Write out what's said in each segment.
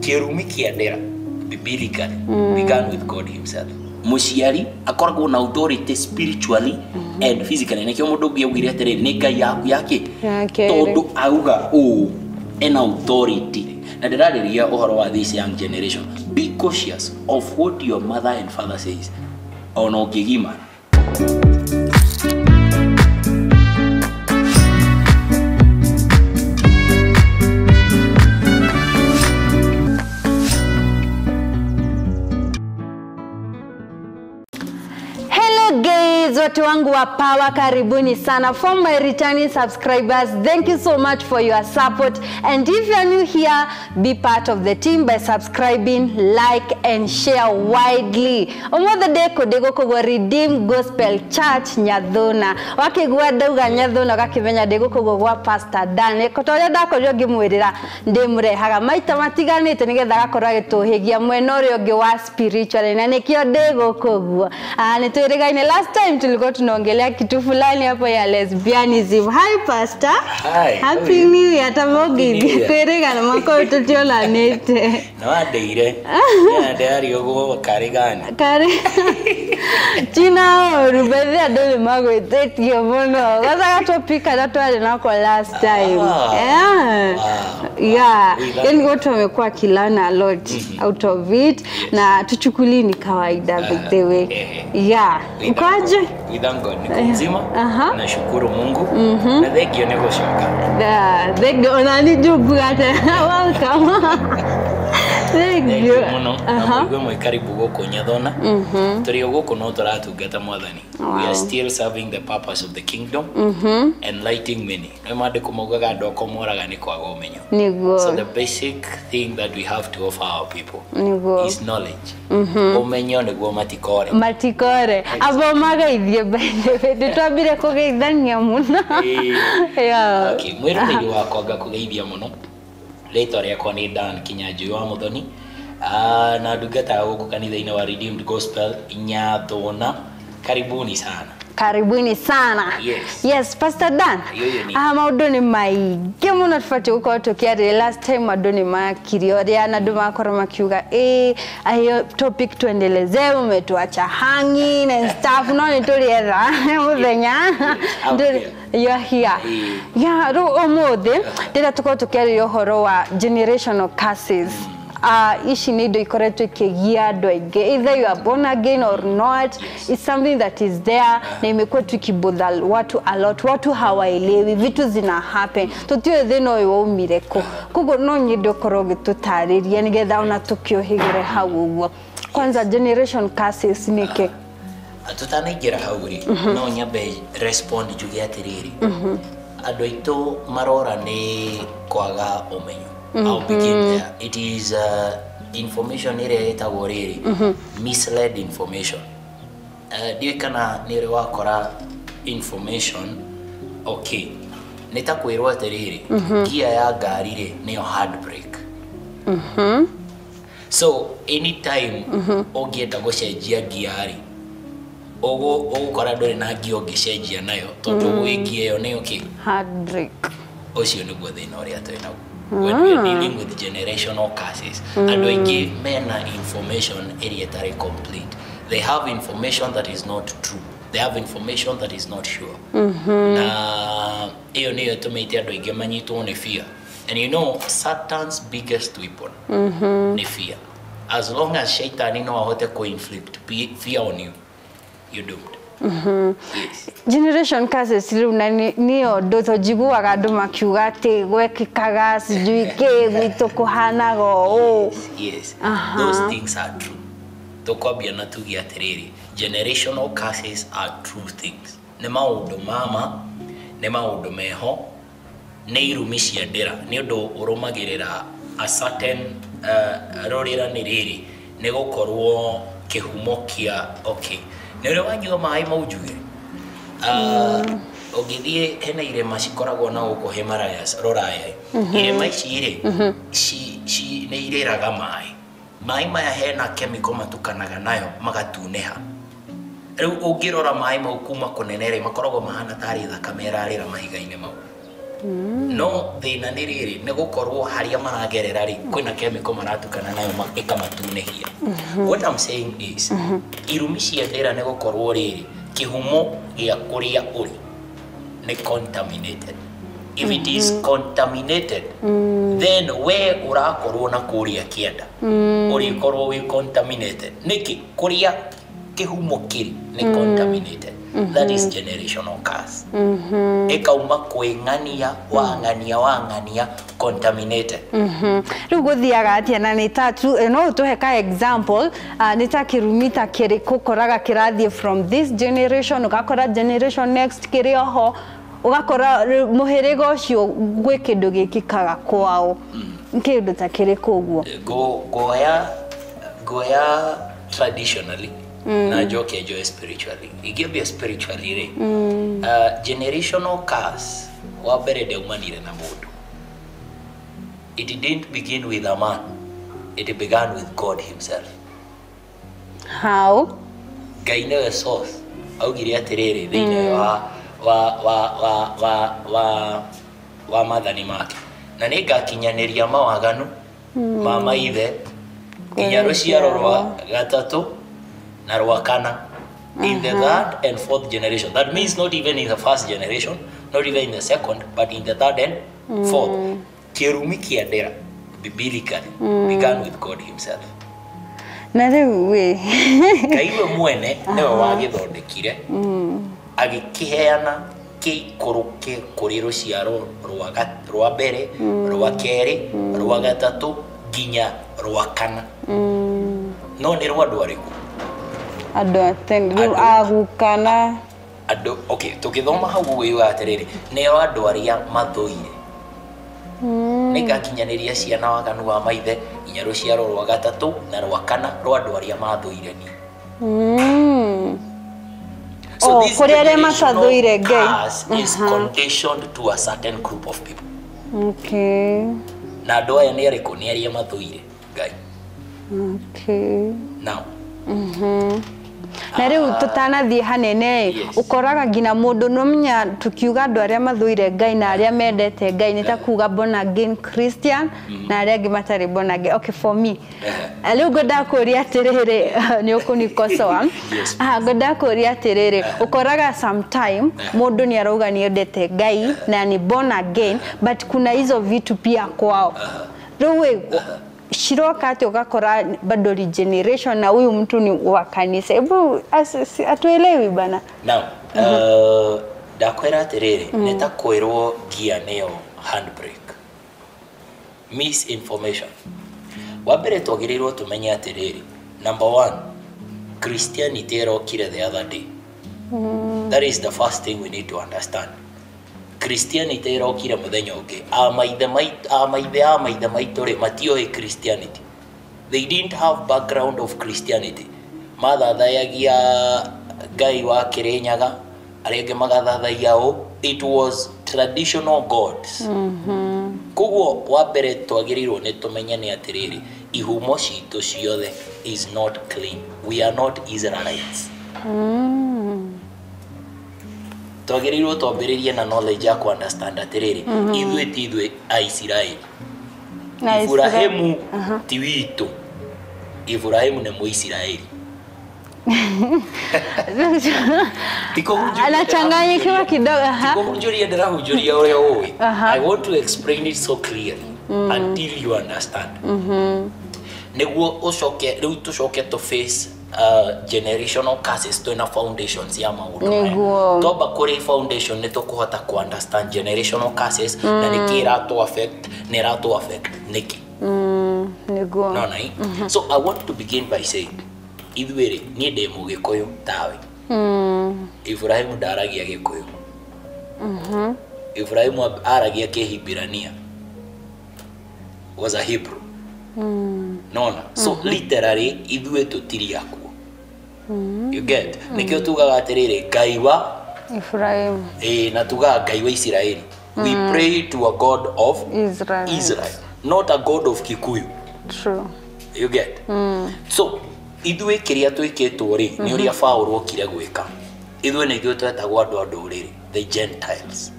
Kĩrumi kĩa ndĩra biblically began with God himself. Mũciari akoragwo na authority spiritually and physically. Nĩkĩo mũndũ ũngĩ augire atĩrĩrĩ, nĩ Ngai yaku yake, tondũ auga ũũ ena authority. Na ndĩrarĩria ũhoro wa this young generation, be cautious of what your mother and father says ona ũngĩgimara. Watu wangu wa power, karibuni sana. For my returning subscribers, thank you so much for your support. And if you are new here, be part of the team by subscribing, like and share widely. Omothe ndĩ gũkũ Redeemed Gospel Church Nyathuna. Wakigua ndauga Nyathuna ũgakĩmenya ndĩ gũkũ gwa Pastor Dan. Ta ũrĩa ndakorirwo ngĩmwĩrĩra ndĩmũrehaga maita matiganĩte nĩgetha agakorwo agĩtũhĩgia mwena ũrĩa ũngĩ wa spiritual, na nĩkĩo ndĩ gũkũ ũguo. Nĩtwĩrĩgaine last time tulikuwa tunaongelea kitu fulani hapo ya lesbianism. Hi Pastor. Hi. Happy New Year. Tamogi. Twĩrĩgana mwaka ũyũ tũtionanĩte. Na wandeire. Ndeari ũguo karĩ gani? Karĩ. China ũru bethe andũ nĩ magwĩtĩtie mũno. Gacaga topic karĩa twarĩ nako last time. Yeah. Wow. Yeah. Yani watu wamekuwa wakilearn a lot out of it. Na tuchukulie ni kawaida by the way. Yeah. Ukoaje? We thank God. Niko mzima. Nashukuru Mungu. Na thank you nĩ gũcoka. Thank you. Ona nĩ njũnguga welcome. Thank you mũno. Na mũigue mwĩ karibu gũkũ Nyathona. Tũrĩ o gũkũ no tũratungata Mwathani. We are still serving the purpose of the kingdom, enlightening many. Nĩ maandĩko maugaga andũ akwa moraga nĩ kwaga ũmenyo. Nĩguo. So the basic thing that we have to offer our people is knowledge. Ũmenyo nĩguo matikore. Matikore. Abo magaithie by the way. Nĩtwambire kũgeithania mũno. Yeah. Okay, mwĩroreri wakwa ngakũgeithia mũno. Rĩtwa rĩakwa nĩ Dan Kinyanjui wa Muthoni. Na ndungataga gũkũ kanitha-inĩ wa Redeemed Gospel Nyathona. Karibuni sana. Karibuni sana. Yes. Yes, Pastor Dan. Maũndũ nĩ maingĩ mũno tũbatiĩ gũkorwo tũkĩarĩria. Last time andũ nĩ makire ũrĩa na andũ makorwo makiuga hiyo topic tuendelezee, umetuacha hanging and stuff. No nĩ tũrĩetha mũthenya. You are here. Yeah, rĩu ũmũthĩ ndĩrenda tũkorwo tũkĩarĩria ũhoro wa generational curses. Ici nĩ indo ikoretwo ikĩgia andũ aingĩ, either you are born again or not. It's something that is there na imekuwa tukibother watu a lot. Watu hawaelewi vitu zina happen, tũtiũĩ thĩna ũyũ waumire kũ. Koguo no nyende ũkorwo ũgĩtũtarĩria nĩgetha ona tũkĩũhĩgĩre hau ũguo. Kwanza generation curses nĩ kĩ? Tũtanaingĩra hau rĩ, no nyambe respond njuge atĩrĩrĩ, andũ aitũ marora nĩ kwaga ũmenyo. I'll begin there. It is information ĩrĩa ĩtagwo rĩrĩ, misled information. Ndiũĩ kana nĩ ũrĩ wakora information, okay, nĩ ta kwĩrwo atĩrĩrĩ, gia ya ngari rĩ nĩyo hard brake. So anytime ũngĩenda gũcenjia gia rĩ, ũgũkora ndũrĩ na gia ũngĩcenjia nayo, tondũ ũĩ gia ĩyo nĩyo kĩ? Hard brake. Ũcio nĩguo thĩna ũrĩa twĩ naguo. When we are dealing with generational curses, andũ aingĩ mena information ĩrĩa ĩtarĩ complete. They have information that is not true. They have information that is not sure. Na ĩyo nĩyo ĩtũmĩte andũ aingĩ manyitwo nĩ fear. And you know, Satan's biggest weapon nĩ fear. As long as Shaitani no ahote kũ-inflict fear on you, you're doomed. Yes. Generation curses rĩu na nĩyo ũndũ tũnjiguaga andũ makiuga atĩ gwekĩkaga sijui kĩ gwitũ kũhanaga ũũ. Yes. Those things are true. Tũkwambia na tuge atĩrĩrĩ, generational curses are true things. Nĩ maũndũ mama, nĩ maũndũ meho, nĩ irumi cia ndĩra, nĩ ũndũ ũrũmagĩrĩra a certain rũrĩra nĩ rĩrĩ, nĩ gũkorwo kĩhumo kĩa okay. Nĩ ũrĩ wanyua maĩ mau njuge? Ũngĩthiĩ hena irĩma cikoragwo na gũkũ Himalayas, Rũraya. Irĩma ici rĩ, nĩ irĩraga maĩ. Maĩ maya hena chemical matukanaga nayo magatunĩha. Rĩu ũngĩrora maĩ mau kuma kũnene rĩ, makoragwo mahana tarĩ thakame ĩrarĩra mahiga-inĩ mau. No thĩna nĩ rĩrĩ, nĩ gũkorwo harĩa maragerera rĩ, kwĩna chemical maratukana nayo ĩkamatunĩhia. What I'm saying is, irumi cia ndĩra nĩ gũkorwo rĩrĩ, kĩhumo gĩa kũrĩa ũrĩ nĩ contaminated. If it is contaminated, then we ũrakorwo na kũrĩa kĩanda ũrĩkorwo wĩ contaminated. Nĩkĩ? Kũrĩa kĩhumo kĩrĩ nĩ contaminated. That is generational curse. Ĩkauma kwĩ ng'ania wa ng'ania wa ng'ania, contaminated. Rĩu gũthiaga atĩa? Na nĩ ta no ũtũhe ka example, nĩ ta kĩrumi ta kĩrĩkũ ũkoraga kĩrathiĩ from this generation, ũgakora generation next kĩrĩ oho, ũgakora mũhĩrĩga ũcio gwĩ kĩndũ gĩkĩkaga kwao, kĩndũ ta kĩrĩkũ ũguo? Ngoya traditionally na njoke njoe spiritually. Ingĩambia spiritually rĩ, generational curse wa mbere ndaumanire na mũndũ. It didn't begin with a man, it began with God himself. How? Ngai nĩwe source. Augire atĩrĩrĩ thĩinĩ wa wa wa wa wa wa wa maathani make, na nĩ ngakinyanĩria mawaganu ma maithe nginya rũciaro rwa gatatũ na rwa kana, in the third and fourth generation. That means not even in the first generation, not even in the second, but in the third and fourth. Kĩrumi kĩa ndĩra biblically began with God himself. Na rĩu wĩ Ngai we mwene nĩwe wagĩthondekire, agĩkĩheana kĩikũrũke kũrĩ rũciaro rwa mbere, rwa kerĩ, rwa gatatũ nginya rwa kana. No nĩ rwa andũ arĩkũ? Andũ atene rĩu agukana. Andũ, okay, tũgĩthoma hau ũguo yugaga atĩrĩrĩ, nĩo andũ arĩa mathũire. Nĩ ngakinyanĩria ciana waganu wa maithe nginya rũciaro rwa gatatũ na rwa kana rwa andũ arĩa mathũire niĩ. So Oh, this kũrĩ arĩa generational matathũire Ngai. curse is conditioned to a certain group of people. Na andũ aya nĩ arĩkũ? Nĩ arĩa mathũire Ngai. Now, Na rĩu tũtanathiĩ hanene, ũkoraga nginya mũndũ nomenya tukiuga andũ arĩa mathũire Ngai na arĩa mendete Ngai, nĩ ta kuga born again Christian na arĩa angĩ matarĩ born again. Okay, for me, rĩu ngwendaga kũria atĩrĩrĩ, nĩ ũkũnikosoa. Yes. Ngwendaga kũria atĩrĩrĩ, ũkoraga sometime mũndũ nĩ arauga nĩ endete Ngai na ni born again, but kuna hizo vitu pia kwao. Rĩu ĩ, ciroka atĩ ũgakora bado regeneration na huyu mtu ni wa kanisa. Hebu atuelewi bana. Now, ndakwĩra atĩrĩrĩ, nĩ ta kwĩrwo ngia nĩyo handbrake. Misinformation. Wa mbere twagĩrĩirwo tũmenye atĩrĩrĩ, number one, Christianity ĩrokire the other day. That is the first thing we need to understand. Christianity ĩrokire mũthenya ũngĩ. A maithe maitũ rĩ, matioĩ Christianity. They didn't have background of Christianity. Mathathayagia Ngai wa Kĩrĩnyaga, arĩa angĩ magathathaiya ũ. It was traditional gods. Koguo wa mbere twagĩrĩirwo nĩ tũmenye nĩ atĩrĩrĩ, ihumo citũ ciothe is not clean. We are not Israelites. Twagĩrĩirwo twambĩrĩrie na knowledge ya ku understand atĩrĩrĩ, ithuĩ ti ithuĩ Aisiraeli. Na Iburahĩmu ti witũ, Iburahĩmu nĩ Mũisiraeli. Ti kũhunjũria. Anachanganyikiwa kidogo. Aha. Ti kũhunjũria ndĩrahunjũria ũrĩa ũĩ. Aha. I want to explain it so clearly until you understand, nĩguo ũcoke rĩu tũcoke to face generational curses twĩna foundations ya maũndũ maya. Nĩguo. Twamba kũrĩ foundation, nĩ tũkũhota ku understand generational curses na nĩkĩ ĩratũ affect, na ĩratũ affect nĩkĩ. Nĩguo. Nona ĩ? So I want to begin by saying, ithuĩ rĩ, niĩ ndĩ Mũgĩkũyũ tawe. Ibrahimu ndaragia Gĩkũyũ. Ibrahimu aragia Kĩhibirania, was a Hebrew. Nona? So literally ithuĩ tũtiri akuo, you get? Nĩkĩo tugaga atĩrĩrĩ, Ngai wa Ibrahim. Ĩ, na tugaga Ngai wa Isiraeli. We pray to a God of Israel. Israel, not a God of Kikuyu. True. You get? So ithuĩ kĩrĩa twĩkĩtwo rĩ, nĩ ũrĩa Paũlũ okire gwĩka. Ithuĩ nĩ ithuĩ twetagwo andũ a ndũrĩrĩ, the Gentiles.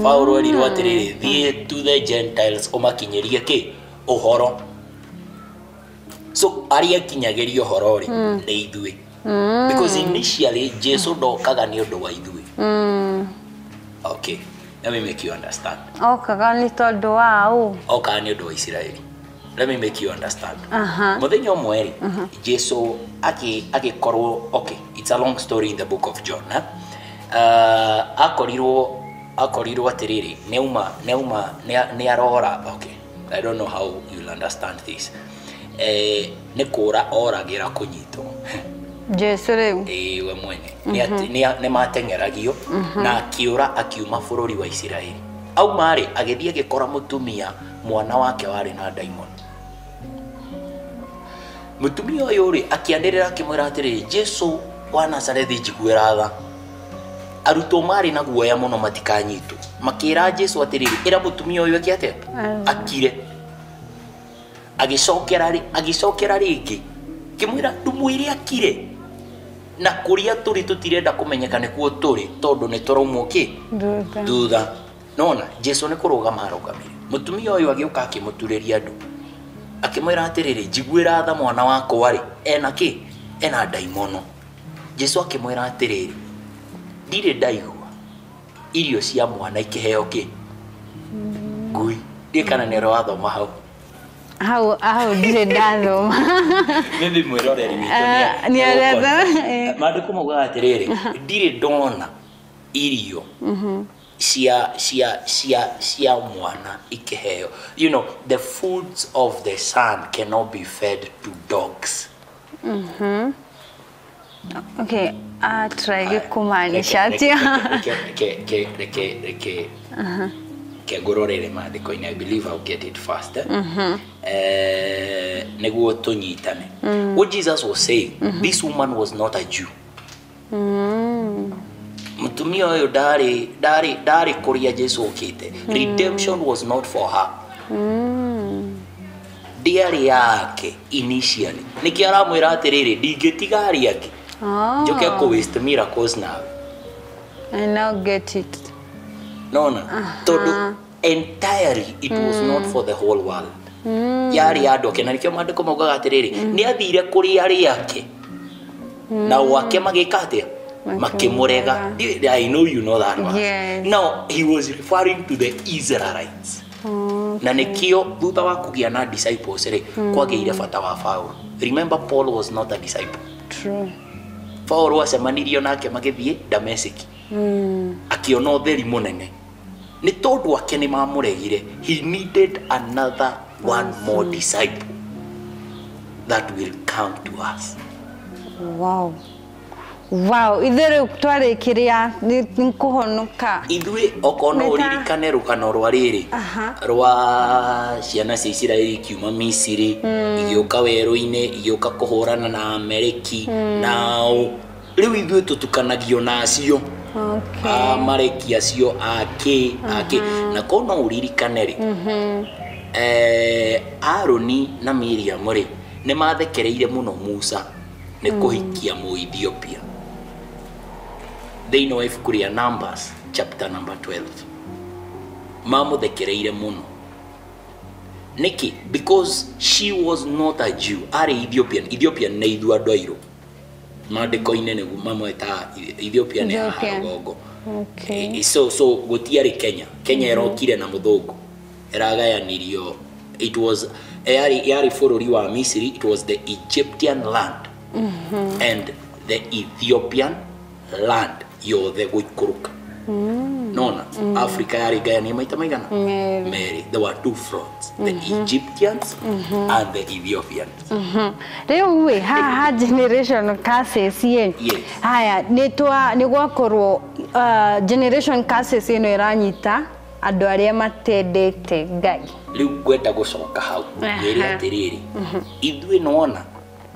Paulo erirwo atĩrĩrĩ, thiĩ to the Gentiles ũmakinyĩrie kĩ ũhoro. So arĩa akinyagĩria ũhoro rĩ, nĩ ithuĩ, because initially Jesu ndokaga nĩ ũndũ wa ithuĩ. Okay, let me make you understand. Okaga nĩ tondũ wa ũ? Okaga nĩ ũndũ wa Isiraeli. Let me make you understand. Aha. Mũthenya ũmwe rĩ, Jesu agĩkorwo, okay, it's a long story in the book of John, eh? Akorirwo atĩrĩrĩ, nĩauma nĩauma nĩ arora. Okay, I don't know how you'll understand this. Nĩ kũra oragĩra kũnyitwo. Jesu rĩu? Ĩĩ, we mwene nĩ mateng'eragio na akĩũra, akiuma bũrũri wa Isiraeli. Auma rĩ, agĩthiĩ agĩkora mũtumia mwana wake warĩ na daimon. Mũtumia ũyũ rĩ, akĩanĩrĩra akĩmwĩra atĩrĩrĩ, "Jesu wa Nazarethi, njiguĩra tha." Arutwo marĩ na guoya mũno matikanyitwo, makĩra Jesu atĩrĩrĩ, "Ĩra mũtumia ũyũ eke atĩa?" Akire. Agĩcokera rĩngĩ kĩmwĩra, "Ndũmwĩre akire, na kũrĩa tũrĩ tũtirenda kũmenyeka nĩkuo tũrĩ, tondũ nĩ tũraumwo kĩ?" Thutha. Thutha. Nona Jesu nĩ kũrũgama arũgamire. Mũtumia ũyũ agĩũka akĩmũturĩria andũ, akĩmwĩra atĩrĩrĩ, "Njiguĩra tha, mwana wakwa rĩ, ena kĩ? Ena ndaimono." Jesu akĩmwĩra atĩrĩrĩ, "Ndirĩ ndaigua irio cia mwana ikĩheo kĩ? Ngui." Ndiĩ kana nĩ wathoma hau. Hau ndirĩ ndathoma. Maybe mwĩroreri witũ Ah, nĩ aretha, eh. Maandĩko maugaga atĩrĩrĩ, "Ndirĩ ndona irio cia mwana ikĩheo." The foods of the son cannot be fed to dogs. Okay, try kumaanisha atĩa? Reke reke ngũrorere maandĩko-inĩ. I believe I'll get it fast, eh? Nĩguo tũnyitane. What Jesus was saying, this woman was not a Jew. Mũtumia ũyũ ndarĩ kũrĩa Jesu okĩte. Redemption was not for her. Ndĩarĩ yake initially. Nĩkĩo aramwĩra atĩrĩrĩ, "Ndingĩtiga arĩa angĩ njoke kũ waste miracles nawe." I now get it. Nona tondũ entirely it was not for the whole world, yarĩ ya andũ ake, na nĩkĩo maandĩko maugaga atĩrĩrĩ, nĩ athire kũrĩ arĩa ake, na gwake magĩka atĩa? Makĩmũrega. I know you know that verse. Yes. Now he was referring to the Israelites, na nĩkĩo thutha wa kũgĩa na disciples rĩ, kwagĩire bata wa Paul. Remember, Paul was not a disciple. True. Paul acemanirio nake magĩthiĩ Damasiki, akĩona ũtheri mũnene. Nĩ tondũ ake nĩ mamũregire, he needed another one more disciple that will come to us. Wow, ithuĩ rĩu twarĩkĩria nĩ kũhonoka. Ithuĩ okorwo no ũririkane rũgano rwa rĩrĩ, rwa ciana cia Isiraeli ikiuma Misiri, igĩũka werũ-inĩ, igĩũka kũhũrana na Amaleki. Nao rĩu ithuĩ tũtukanagio na acio. Amaleki acio akĩ akĩ na korwo no ũririkane rĩ, Aroni na Miriam rĩ, nĩ mathekereire mũno Musa nĩ kũhikia Mũethiopia. Thĩinĩ wa ibuku rĩa Numbers chapter number 12, mamũthekereire mũno. Nĩkĩ? Because she was not a Jew, arĩ Ethiopian. Ethiopian nĩ ithuĩ andũ airũ. Maandĩko-inĩ nĩguo mamwetaga Ethiopia, nĩ haha Ethiopian. rũgongo. So gũtiarĩ Kenya. Kenya ĩrokire na mũthũngũ, ĩragayanirio. It was yarĩ bũrũri wa Misiri. It was the Egyptian land and the Ethiopian land yothe gũikũrũka. Nona Africa yarĩ ngayanie maita maigana? Merĩ. Merĩ. There were two fronts, the Egyptians and the Ethiopians. Rĩu ĩ haha generation curses ĩ? Yes. Haya, nĩ twa nĩ gwakorwo generation curses ĩno ĩranyita andũ arĩa matendete Ngai. Rĩu ngwenda gũcoka hau ngwĩre atĩrĩrĩ, ithuĩ nona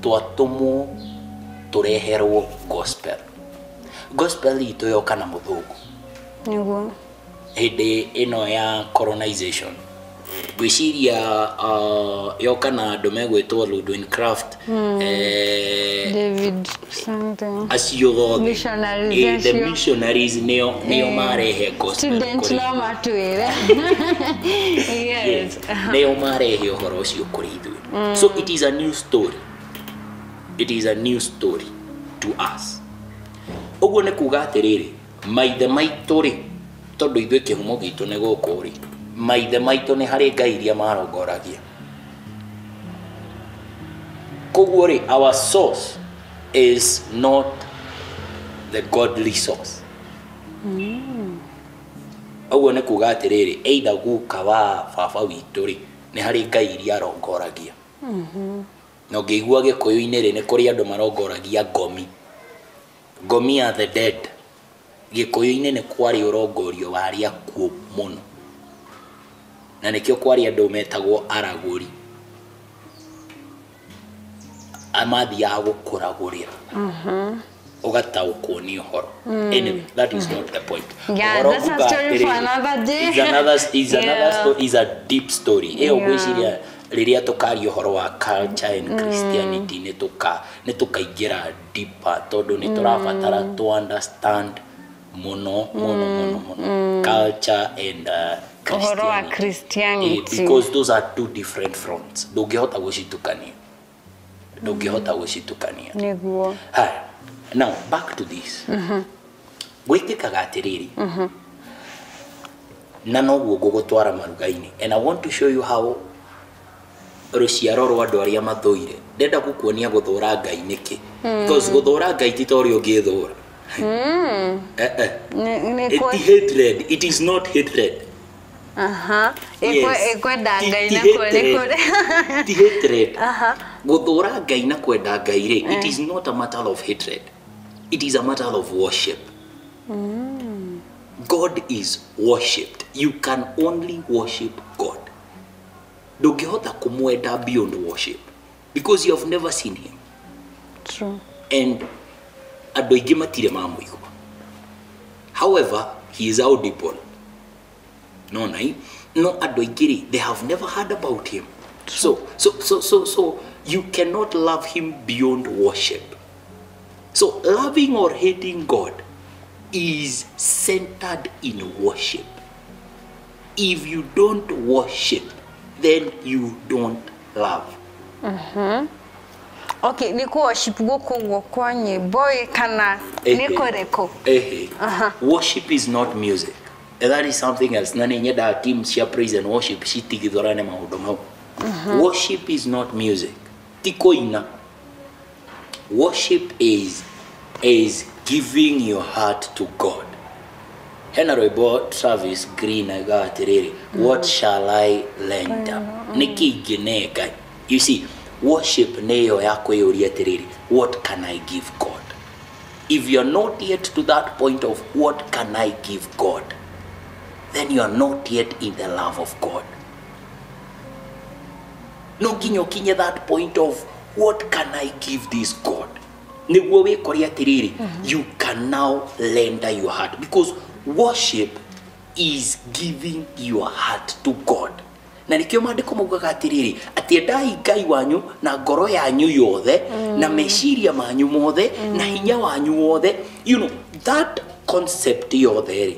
twatũmwo tũreherwo gospel. Gospel itũ yoka na mũthũngũ. Nĩguo. Hĩndĩ ĩno ya colonization, Ngwĩciria yoka na andũ megwĩtwo Ludwig Kraft, David something. Acio othe. Missionaries the acio. Missionaries nĩo marehe gospel Student kũrĩ no matwĩre. Yes. Nĩo marehe ũhoro ũcio kũrĩ ithuĩ. So it is a new story, it is a new story to us. Ũguo nĩ kuga atĩrĩrĩ, maithe maitũ rĩ, tondũ ithuĩ kĩhumo gitũ nĩ gũkũ rĩ, maithe maitũ nĩ harĩ ngai iria marongoragia. Koguo rĩ, our source is not the godly source. Ũguo nĩ kuga atĩrĩrĩ, either guka wa baba witũ rĩ, nĩ harĩ ngai iria arongoragia. Na ũngĩigua gĩkũyũ-inĩ rĩ, nĩ kũrĩ andũ marongoragia ngomi. Ngomi are the dead. Gĩkũyũ-inĩ nĩ kwarĩ ũrongorio wa arĩa akuũ mũno, na nĩkĩo kwarĩ andũ metagwo aragũri. Mathiaga gũkũragũrĩra ũgataũkwo nĩ ũhoro. Anyway, that is not the point. Yeah, Ũhoro that's a nguga story for atĩrĩrĩ, another day. Is another story, is a deep story ĩyo. Ngwĩciria rĩrĩa tũkaria ũhoro wa culture and Christianity, nĩ tũkaingĩra deeper, tondũ nĩ tũrabatara to understand mũno mũno mũno mũno culture and Ũhoro wa Christianity. Christianity. Because those are two different fronts. Ndũngĩhota gũcitukania, ndũngĩhota gũcitukania. Nĩguo. Haya, now back to this. Gwĩkĩkaga atĩrĩrĩ, na noguo ngũgũtwara maruga-inĩ, and I want to show you how rũciaro rwa andũ arĩa mathũire. Ndenda gũkuonia gũthũra Ngai nĩkĩ, because gũthũra Ngai ti ta ũrĩa ũngĩthũra. Eh, eh. Nĩ It hatred, it is not hatred. Aha. Yes. Ĩkwenda Ngai Ti na kũrĩ hatred. kũrĩ. Ti hatred. Aha. Gũthũra Ngai na kwenda Ngai rĩ, it is not a matter of hatred, it is a matter of worship. God is worshipped. You can only worship God. Ndũngĩhota kũmwenda beyond worship because you have never seen him. True. And andũ aingĩ matirĩ mamũigua. However, he is audible. No nai no andũ aingĩ rĩ, they have never heard about him. So you cannot love him beyond worship. So loving or hating God is centered in worship. If you don't worship, then you don't love. Okay, nĩ kũ worship gũkũ ũguo kwa nyĩmbo ĩ kana nĩ kũrĩkũ? Ehe. Aha. Worship is not music. That is something else. Na nĩ nyendaga team cia praise and worship citigithũrane maũndũ mau. Worship is not music. Ti kũina. Worship is giving your heart to God. Hena rwĩmbo Travis Green aigaga atĩrĩrĩ, "What shall I render?" Nĩkĩ ingĩne Ngai? You see, worship nĩyo ya kwĩyũria atĩrĩrĩ, what can I give God? If you're not yet to that point of what can I give God, then you are not yet in the love of God. No nginya ũkinye that point of what can I give this God, nĩguo wĩkore atĩrĩrĩ, you can now render your heart, because worship is giving your heart to God. Na nĩkĩo maandĩko maugaga atĩrĩrĩ, atĩ endai Ngai wanyu na ngoro yanyu yothe, na meciria manyu mothe, na hinya wanyu wothe. That concept yothe rĩ,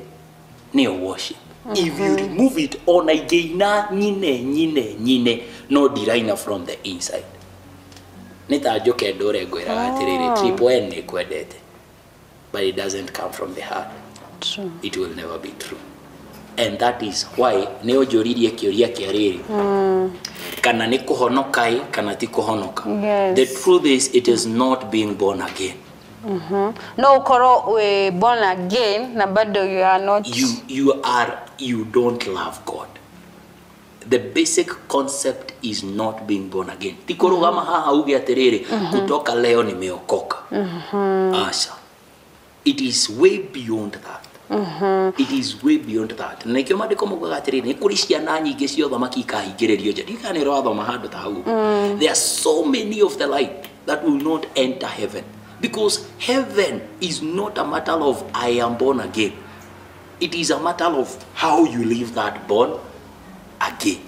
nĩyo worship. If you remove it, ona ingĩina nyine nyine nyine, no ndiraina from the inside. Nĩ ta njũke ndũre ngwĩraga atĩrĩrĩ, Triple N nĩ kwendete, but it doesn't come from the heart. True. It will never be true. And that is why nĩ ũnjũririe kĩũria kĩa rĩrĩ, kana nĩ kũhonoka ĩ kana ti kũhonoka. Yes. The truth is, it is not being born again. No ũkorwo wĩ born again na bado you are not. You don't love God. The basic concept is not being born again. Ti kũrũgama haha uge atĩrĩrĩ, kutoka leo nimeokoka. Aca, it is way beyond that. It is way beyond that. Na nĩkĩo maandĩko maugaga atĩrĩrĩ, nĩ kũrĩ ciana nyingĩ cia ũthamaki ikahingĩrĩrio nja. Ndiũĩ kana nĩ ũrathoma handũ ta hau. There are so many of the light that will not enter heaven, because heaven is not a matter of I am born again. It is a matter of how you live that born again.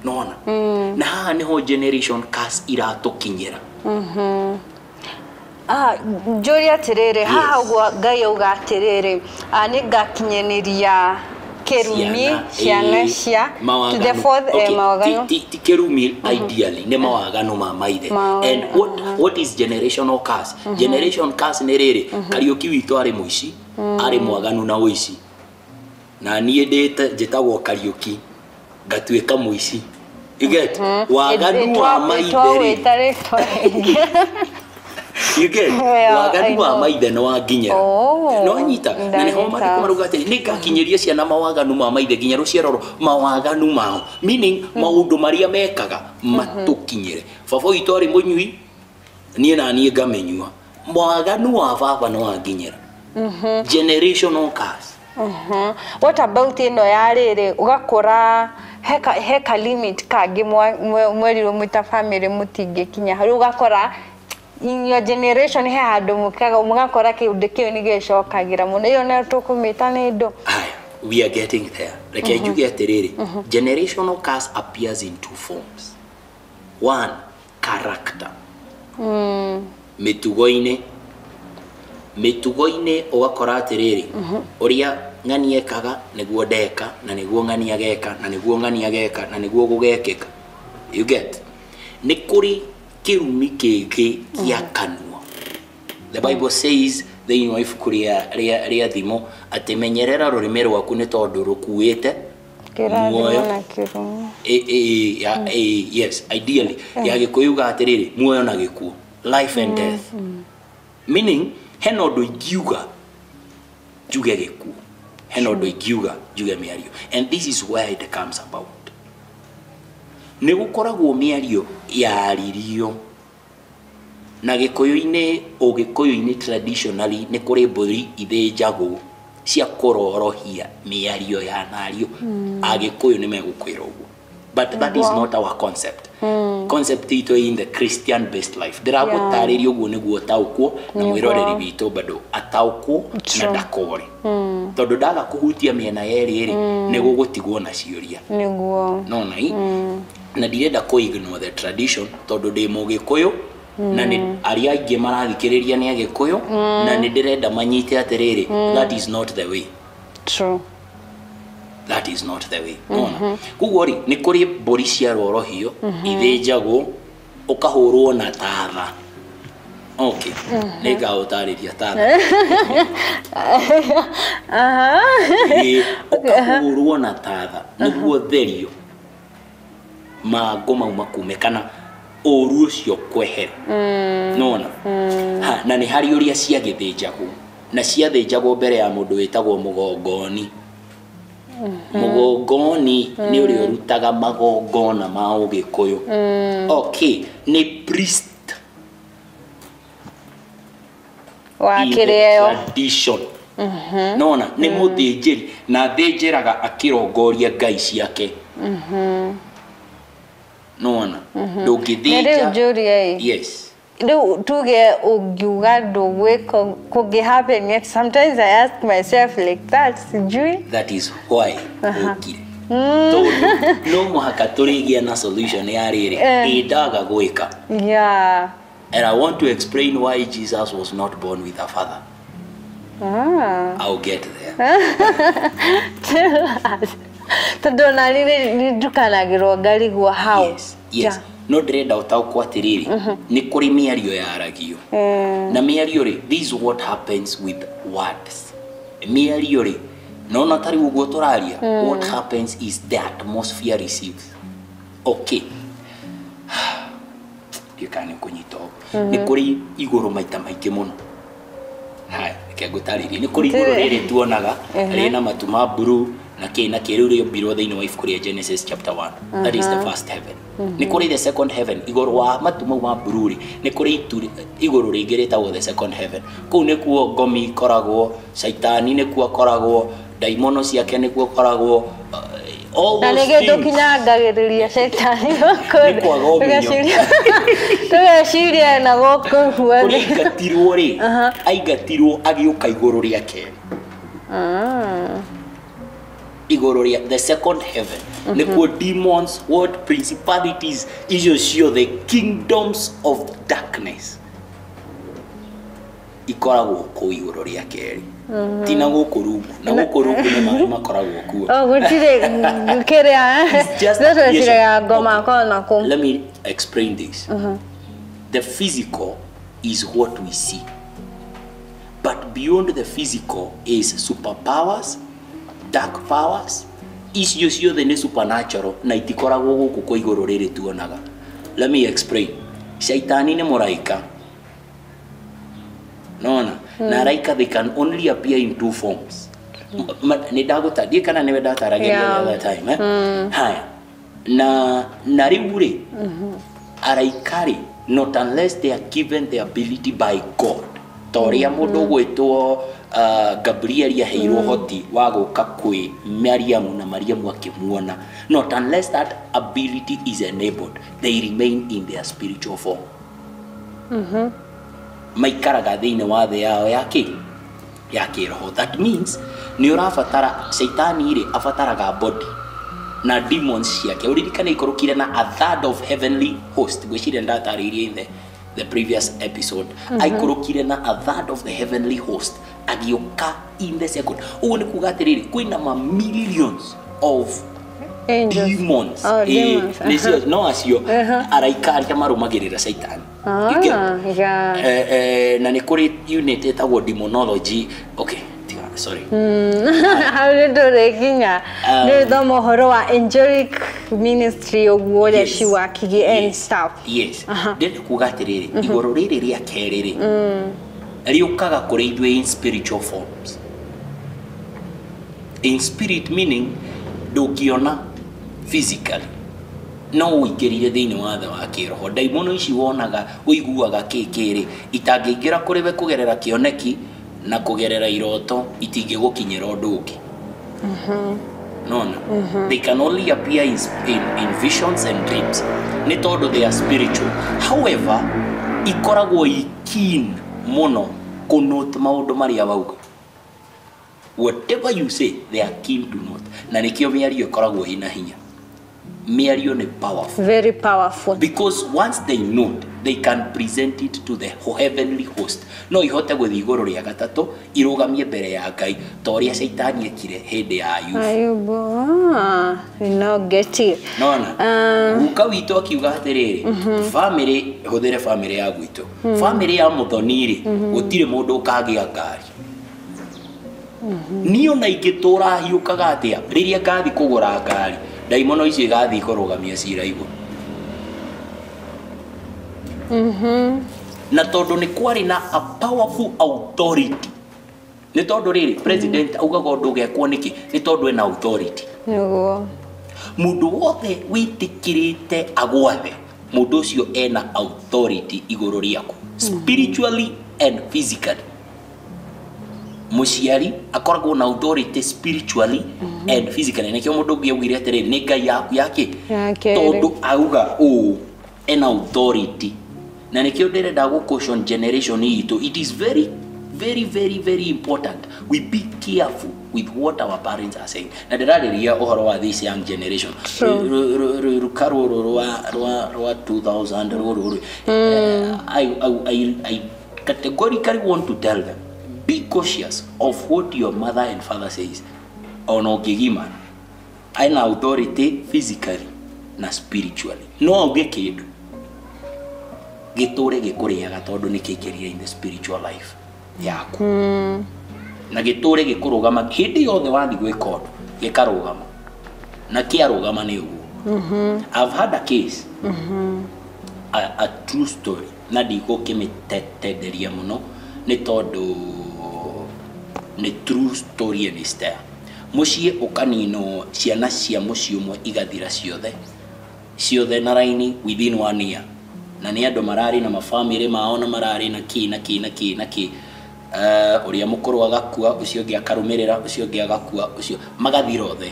Nona na haha niho generation curse iratukinyira. Njũrie atĩrĩrĩ, haha ũguo Ngai auga atĩrĩrĩ, nĩ ngakinyanĩria kĩrumi ciana cia to the fourth mawaganu. Ti kĩrumi ideally nĩ mawaganu ma maithe. And what is generational curse? Generation curse nĩ rĩrĩ, Kariũki witũ arĩ mũici, arĩ mwaganu na ũici, na niĩ njĩtagwo Kariũki ngatuĩka mũici. You get? Waganu wa maithe rĩ, you get? Waganu wa maithe nĩ wanginyĩra. No nyita na nĩho maandĩko marauga atĩ nĩ ngakinyĩria ciana mawaganu ma maithe nginya rũciaro mawaganu mao, meaning maũndũ marĩa mekaga matũkinyĩre. Baba witũ arĩ mũnyui, niĩ na niĩ ngamĩnyua. Mawaganu wa baba nĩ wanginyĩra. Generational curse. What about ĩno ya rĩrĩ ũgakora heka limit kangĩ mwerirwo mwĩ ta family mũtingĩkinya rĩu ũgakora in your generation he handũ mũgakora kĩũndũ kĩu nĩ gĩcokagĩra mũno, ĩyo nayo tũkũmĩta nĩ ndũ. Haya, we are getting there. Reke njuge atĩrĩrĩ, generational curse appears in two forms. One, character. Mĩtugo-inĩ ũgakora atĩrĩrĩ, ũrĩa ng'ani ekaga nĩguo ndeka, na nĩguo ng'ani ageka, na nĩguo ng'ani ageka, na nĩguo gũgekĩka. You get? Nĩ kũrĩ kĩrumi kĩngĩ kĩa kanua. The Bible says thĩinĩ wa ibuku rĩa Thimo atĩ menyerera rũrĩmĩ rwaku nĩ tondũ rũkuĩte muoyo. Yes, ideally ya Gĩkũyũ uga atĩrĩrĩ, muoyo na gĩkuũ, life and death. Meaning hena ũndũ ingiuga njuge gĩkuũ, hena ũndũ ingiuga njuge mĩario. And this is where it comes about. Nĩ gũkoragwo mĩario yaririo na Gĩkũyũ-inĩ, ũgĩkũyũ-inĩ traditionally nĩ kũrĩ mbũri ithĩnjagwo cia kũrorohia mĩario ya nario. Agĩkũyũ nĩ megũkwĩra ũguo, but that is not our concept. Concept itũ in the Christian based life. Ndĩragũtarĩria ũguo nĩguo ũtaũkwo na mwĩroreri witũ bado ataũkwo na ndakore, tondũ ndaga kũhutia mĩena yerĩ rĩ nĩ gũgũtigwo na ciũria. Nĩguo nona na ndirenda kũ ignore the tradition tondũ ndĩ mũgĩkũyũ na nĩ arĩa aingĩ marathikĩrĩria nĩ agĩkũyũ, na nĩ ndĩrenda manyite atĩrĩrĩ, that is not the way. True. That is not the way. Nona koguo rĩ nĩ kũrĩ mbũri cia rorohio ithĩnjagwo ũkahũrwo na tatha. Okay, nĩ ngaũtarĩria tatha. Ũkahũrwo na tatha nĩguo therio mangũ mau makume kana ũru ũcio kwehera. Nona na nĩ harĩ ũrĩa ciagĩthĩnjagwo, na ciathĩnjagwo mbere ya mũndũ wĩtagwo mũgongoni. Mũgongoni nĩ ũrĩa ũrutaga magongona ma ũgĩkũyũ. Okay, nĩ priest wa kĩrĩo tradition. Nona nĩ mũthĩnjĩri na athĩnjĩraga akĩrongoria ngai ciake. Nona ndũngĩthĩnja. Yes. Rĩu tuge ũngiuga ndũgwĩka kũngĩ happen yet sometimes I ask myself like that, sijui. That is why ũkire. Tondũ no mũhaka tũrĩgĩa na solution ya rĩrĩ ĩndaga gwĩka. Yeah. And I want to explain why Jesus was not born with a father. I'll get there. Tell us. Tondũ ona nĩ ndukanagĩrwo ngarigwo how. Yes, yes. No ndĩrenda ũtaũkwo atĩrĩrĩ, nĩ kũrĩ mĩario yaragio. Na mĩario rĩ, this is what happens with words. Mĩario rĩ, nona tarĩ ũguo tũraria, what happens is the atmosphere receives. Okay. Ndiũĩ kana nĩ ũkũnyita ũguo. Nĩ kũrĩ igũrũ maita maingĩ mũno. Haya, reke ngũtarĩrie. Nĩ kũrĩ igũrũ rĩrĩ tuonaga rĩna matu ma blue na kĩ na kĩ, rĩu rĩombirwo thĩinĩ wa ibuku rĩa Genesis chapter 1. That is the first heaven. Nĩ kũrĩ the second heaven, igũrũ wa matu mau ma blue rĩ, nĩ kũrĩ igũrũ rĩngĩ rĩtagwo the second heaven. Kũu nĩkuo ngomi ikoragwo, caitani nĩkuo akoragwo, ndaimono ciake nĩkuo akoragwo, all na those nĩkĩo things. Tũkinyangagĩrĩria caitani gũkũ Nĩ kwaga ũmenyo. Tũgeciria na gũkũ guothe. Kũrĩa aingatirwo rĩ, aingatirwo agĩũka igũrũ rĩa kerĩ. Igũrũ rĩa the second heaven nĩkuo demons, what principalities icio ciothe, kingdoms of darkness ikoragwo kũu igũrũ rĩa kerĩ, ti na gũkũ rungu. Na gũkũ rungu nĩ maĩ makoragwo kuo. Oh, gũtirĩ kĩrĩa. It's just a Tweciraga creation. ngoma Okay. akorwo na kũ. Let me explain this. The physical is what we see, but beyond the physical is superpowers, dark powers. Icio ciothe nĩ supernatural na itikoragwo gũkũ kwa igũrũ rĩrĩ tuonaga. Let me explain. Shaitani nĩ mũraika, nona na araika, they can only appear in two forms. Nĩ ndagũta ndiĩ kana nĩwe ndataragĩria the other time, eh? Haya, na rĩu rĩ, araika rĩ, not unless they are given the ability by God, ta ũrĩa mũndũ ũgwĩtwo Gabrieli aheirwo hoti wa gũka kwĩ Mariamu na Mariamu akĩmuona, not unless that ability is enabled, they remain in their spiritual form. Maikaraga thĩinĩ wa thĩ yao ya kĩ ya kĩroho. That means nĩ ũrabatara, caitani rĩ abataraga body na demons ciake. Ũririkane ikũrũkire na a third of heavenly host. Ngwĩciria ndatarĩirie in the previous episode. Aikũrũkire na a third of the heavenly host, agĩũka in the second. Ũguo nĩ kuga atĩrĩrĩ, kwĩna ma millions of Angels. demons. Oh, demons. Nĩcio no acio araika arĩa marũmagĩrĩra caitani. You get it? Ah, yeah. Na nĩ kũrĩ unit ĩtagwo demonology. Okay, tiga, sorry. Hau nĩ ndũrĩkinya. Nĩ thoma ũhoro wa angelic ministry ũguo ũrĩa ciwakirie and stuff. Yes, ndĩrenda kuga atĩrĩrĩ, igũrũ rĩrĩ rĩa kerĩ rĩ, rĩũkaga kũrĩ ithuĩ in spiritual forms, in spirit, meaning ndũngĩona physically, no ũingĩrire thĩinĩ wa thĩ wa kĩroho. Ndaimono ici wonaga, ũiguaga kĩ kĩrĩ, itangĩingĩra kũrĩ we kũgerera kĩoneki na kũgerera iroto, itingĩgũkinyĩra ũndũ ũngĩ. Nona they can only appear in visions and dreams, nĩ tondũ they are spiritual. However, ikoragwo i keen mũno kũnote maũndũ marĩa wauga. Whatever you say, they are keen to note, na nĩkĩo mĩario ĩkoragwo ĩna hinya. Mĩario nĩ powerful. Very powerful. Because once they note, they can present it to the heavenly host. No ihote gũthiĩ igũrũ rĩa gatatũ, irũgamie mbere ya Ngai, ta ũrĩa caitani ekire hĩndĩ ya Ayubu. Ayubu, ah, you now get it. Nona guka witũ akiuga atĩrĩrĩ, bamĩrĩ, hũthĩre bamĩrĩ ya gwitũ, bamĩrĩ ya Mũthoni rĩ, gũtirĩ mũndũ ũkagĩa ngari. Niĩ ona ingĩtũra hiũkaga atĩa, rĩrĩa ngathi kũgũra ngari, ndaimono icio igathiĩ kũrũgamia cira igũrũ. Na tondũ nĩ kwarĩ na a powerful authority, nĩ tondũ rĩrĩ president augaga ũndũ ũgekwo nĩkĩ? Nĩ tondũ ena authority. Nĩguo. Mũndũ wothe wĩtĩkĩrĩte agwathe, mũndũ ũcio ena authority igũrũ rĩaku, spiritually and physically. Mũciari akoragwo na authority spiritually and physically. Nĩkĩo mũndũ ũngĩ augire atĩrĩrĩ, nĩ Ngai yaku yake. Ya kerĩ. Tondũ auga ũũ, ena authority. Na nĩkĩo ndĩrenda gũ caution generation itũ. It is very very very very important we be careful with what our parents are saying. Na ndĩrarĩria ũhoro wa this young generation. True. Ruka rũrũ rwa 2000 rũrũ rũ. I categorically want to tell them, be cautious of what your mother and father says. Ona ũngĩgimara, aina authority physically na spiritually. No auge kĩndũ gĩtũre gĩkũrĩaga, tondũ nĩ kĩingĩrire in the spiritual life yaku, na gĩtũre gĩkũrũgama hĩndĩ yothe wathiĩ gwĩka ũndũ, gĩkarũgama, na kĩarũgama nĩ ũguo. I've had a case, a true story, na ndigũkĩmĩtetenderia mũno nĩ tondũ nĩ true story and it's there. Mũciĩ ũkaninwo, ciana cia mũciĩ ũmwe igathira ciothe ciothe na raini within one year, na nĩ andũ mararĩ na mabamĩrĩ mao na mararĩ na kĩ na kĩ na kĩ na kĩ. Ũrĩa mũkũrũ agakua, ũcio ũngĩ akarũmĩrĩra, ũcio ũngĩ agakua, ũcio magathira othe,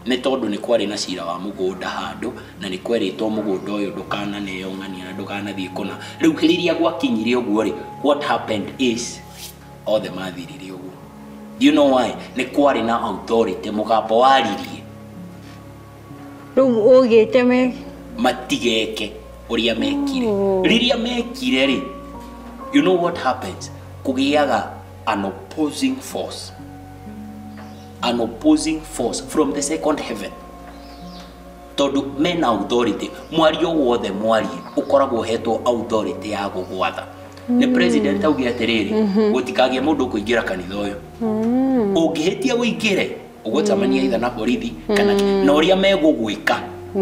nĩ tondũ nĩ kwarĩ na cira wa mũgũnda handũ, na nĩ kwerĩtwo mũgũnda ũyũ ndũkananeo ng'ania na ndũkanathiĩ kũna. Rĩu rĩrĩa gwakinyire ũguo rĩ, what happened is othe mathirire ũguo. Do you know why? Nĩ kwarĩ na authority, mũgambo waririe. Rĩu ũgĩte me matigeke ũrĩa mekire. Rĩrĩa mekire rĩ, you know what happens? Kũgĩaga an opposing force. An opposing force from the second heaven. Tondũ mena authority, mwario wothe mwarie ũkoragwo ũhetwo authority ya gũgwatha. Nĩ president auge atĩrĩrĩ, gũtikagĩe mũndũ ũkũingĩra kanitha ũyũ. Ũngĩhĩtia ũingĩre, ũgũcemania either na borithi kana na ũrĩa megũgwĩka. I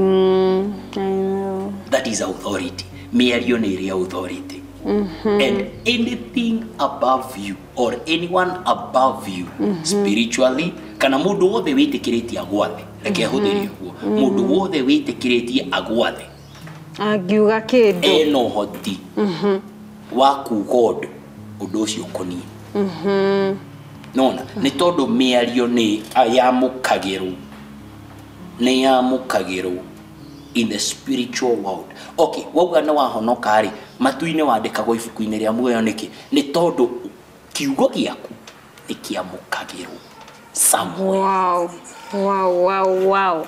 know. That is authority. Mĩario nĩ ĩrĩ authority. And anything above you or anyone above you spiritually, kana mũndũ wothe wĩtĩkĩrĩtie agwathe, reke hũthĩre ũguo, mũndũ wothe wĩtĩkĩrĩtie agwathe angiuga kĩndũ ena ũhoti wa kuga ũndũ, ũndũ ũcio ũkũnina. Nona nĩ tondũ mĩario nĩ yamũkagĩrwo, nĩ yamũkagĩrwo in the spiritual world. Okay, wauga nĩ wahonoka rĩ, matu-inĩ wandĩkagwo ibuku-inĩ rĩa muoyo nĩkĩ? Nĩ tondũ kiugo gĩaku nĩ kĩamũkagĩrwo somewhere. Wow, wow, wow, wow.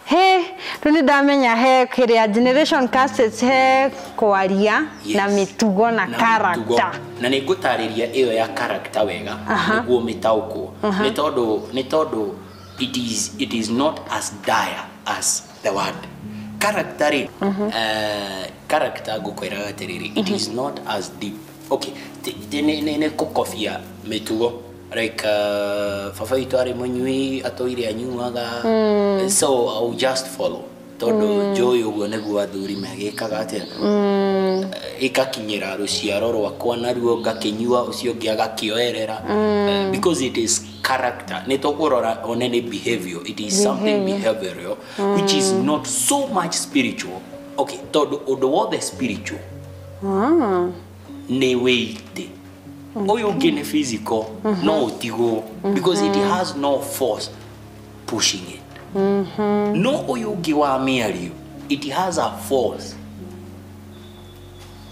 He, rĩu nĩ ndamenya he kĩrĩa generation curses, he kwaria na mĩtugo na character. Na nĩ ngũtarĩria ĩyo ya character wega nĩguo mĩtaũkwo, nĩ tondũ it is not as dire as the word character rĩ. Character ngũkwĩraga atĩrĩrĩ, it is not as deep. Okay, nĩ kũkobia mĩtugo, like baba witũ arĩ mũnyui, atũire anyuaga, so I will just follow tondũ njũĩ ũguo nĩguo athuri magĩkaga atĩa. Ĩgakinyĩra rũciaro rwakwa naruo ngakĩnyua, ũcio ũngĩ agakĩoerera. Because it is character, nĩ tũkũrora one nĩ behavior. It is something behavioral which is not so much spiritual. Okay, tondũ ũndũ wothe spiritual nĩ wĩite, ũyũ ũngĩ nĩ physical, no ũtigwo because it has no force pushing it. No ũyũ ũngĩ wa mĩario, it has a force,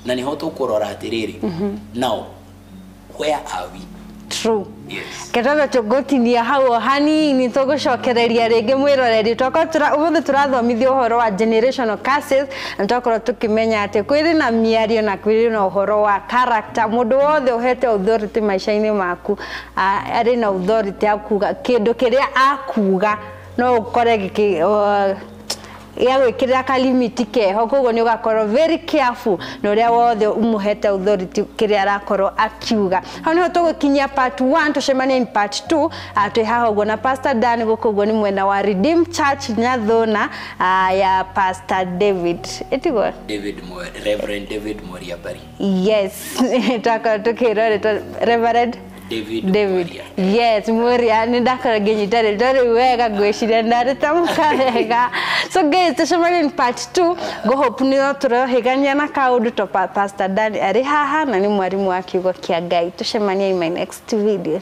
na nĩho tũkũrora atĩrĩrĩ, now where are we? True. Yes. Ketwambe tũgũtinia hau o hanini, tũgũcokereria rĩngĩ. Mwĩroreri, twakorwo ũmũthĩ tũrathomithio ũhoro wa generational curses, na twakorwo tũkĩmenya atĩ kwĩrĩ na mĩario na kwĩrĩ na ũhoro wa character. Mũndũ wothe ũhete authority maica-inĩ maku arĩ na authority ya kuga kĩndũ kĩrĩa akuga, no ũkore gĩkĩ ya gwĩkĩrĩra kalimiti keho. Koguo nĩ ũgakorwo very careful na ũrĩa wothe ũmũhete authority kĩrĩa arakorwo akiuga. Hau nĩho tũgũkinyia part 1, tũcemanie in part 2. Twĩ haha ũguo na Pastor Dan, gũkũ ũguo nĩ mwena wa Redeem Church Nyathuna, ya Pastor David, ĩtiguo? David Reverend David Moriabari. Yes, twakorwo tũkĩrorĩtwo Reverend David David. Mworia. Yes, Mworia, nĩ ndakorwo ngĩnyita rĩtwa rĩu wega, ngwĩciria ndarĩtamũka wega. So guys, tũcemanie in part 2. Ngũhope nĩ tũrohĩgania na kaũndũ to Pastor Dan arĩ haha na nĩ mwarimũ wa kiugo kĩa Ngai. Tũcemanie in my next video.